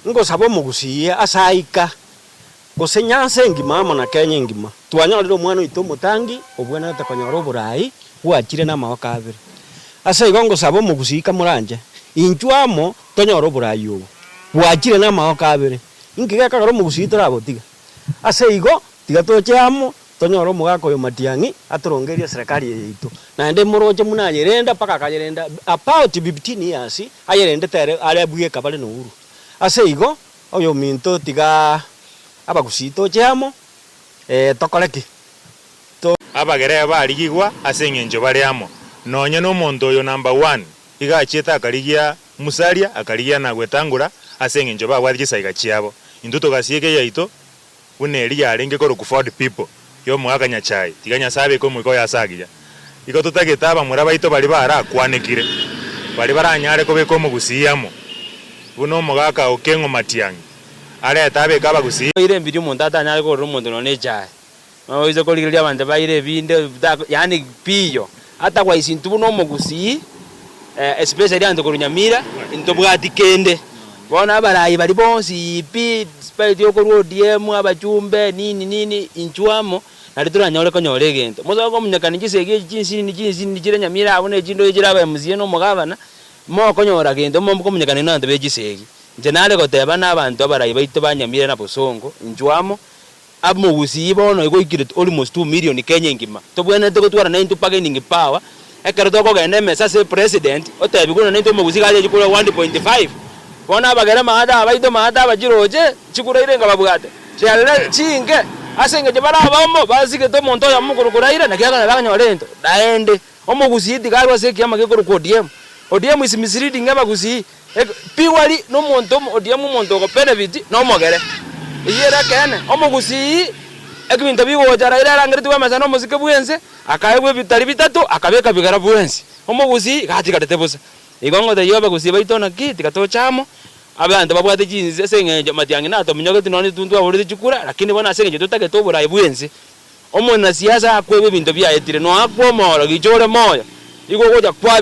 Ngosaba omogusii ase aika, gose Nyansa engima amo na Kenya engima, twanyorire omwana oito omotangi obwenerete konyora oborai bwachire namagoko abere. Ase igo ngosaba omogusii kamoranche, inchwe amo tonyore oborai obo bwachire namagoko abere. Inki gekogera omogusii torabotiga? Ase igo tiga toche amo Tonyore omogaka oyo Matiang'i atorongerie eserekari eye yaito, naende moroche buna ayerenda mpaka akayerenda about 15 years ayerendete ere are bweka bare na Uhuru. Ase igo oyominto tiga abagusii toche amo tokore ki? To. Abagere barigigwa ase engencho bare amo. Nonye nomonto oyo number one iga achiete akarigia Musalia akarigia na gwetangura ase engencho babwate chisaiga chiabo. Intwe togasieka eyaito buna eria yarenge korokwa Ford People y'omogaka Nyachae, tiga Nyasae abeke omoika oye ase agiya. Igo totagete abamura baito baria barakwanekire, baria baranyare kobeka omogusii amo, buna omogaka Okeng'o Matiang'i arete abeke abagusii. Baire ebiria omonto atanyare kogorera omonto nonya ne echae. Oise korigereria abanto baire ebinde yaani piyo, otherwise intwe buna omogusii especially abanto korwa Nyamira, ntobwati kende. Bono abarai baria bonsi pi, despite okorwa ODM, abachumbe, nini nini, intwe amo, nario toranyore konyora egento. Mosoke komunyekani chisegi echi chinsinini chinsinini chire Nyamira abwo na echinde oyo chire aba MCA na omogavana, mokonyora gento mokomunyekani na abanto be chisegi. Inche nare goteba na abanto abarai baito ba Nyamira na Bosongo, intwe amo, Ab'omogusii bono igoikire almost 2 million Kenya engima, tobwenerete gotwara naintwe bargaining power, ekero tokogenda emesa ase president, otebiwe buna naintwe omogusii iga ache kura 1.5. Bono abagere maate aba baito maate aba chiroche, chikura ire nkababwate, chiarire chinke, ase eng'encho bare abamo basigete omonto oyomo okorokwa Raila naki akonyora bakonyora egento. Naende, omogusii tiga arwe ase ekiama gekorokwa ODM. ODM is misleading abagusii. Pigwari nomonto ODM omonto ogo benefit nomogere. Eyio ere ekeene. Omogusii ebinto bigocha Raila arangeretigwe emesa nomosike bwense, akaegwa ebitari bitato akabeka bigara bwensi. Omogusii iga atigarete bosa. Igo ngotebia abagusii baito naki tiga toche amo, abanto babwate chinse ase eng'encho Matiang'i natominyogeti nonye intwe ntwaborete chikura, lakini bono ase eng'encho totagete oborai bwense. Omonasiasa akwebwa ebinto biaetire, noakwe omoro, gicha ore moyo, igo ogocha kwa.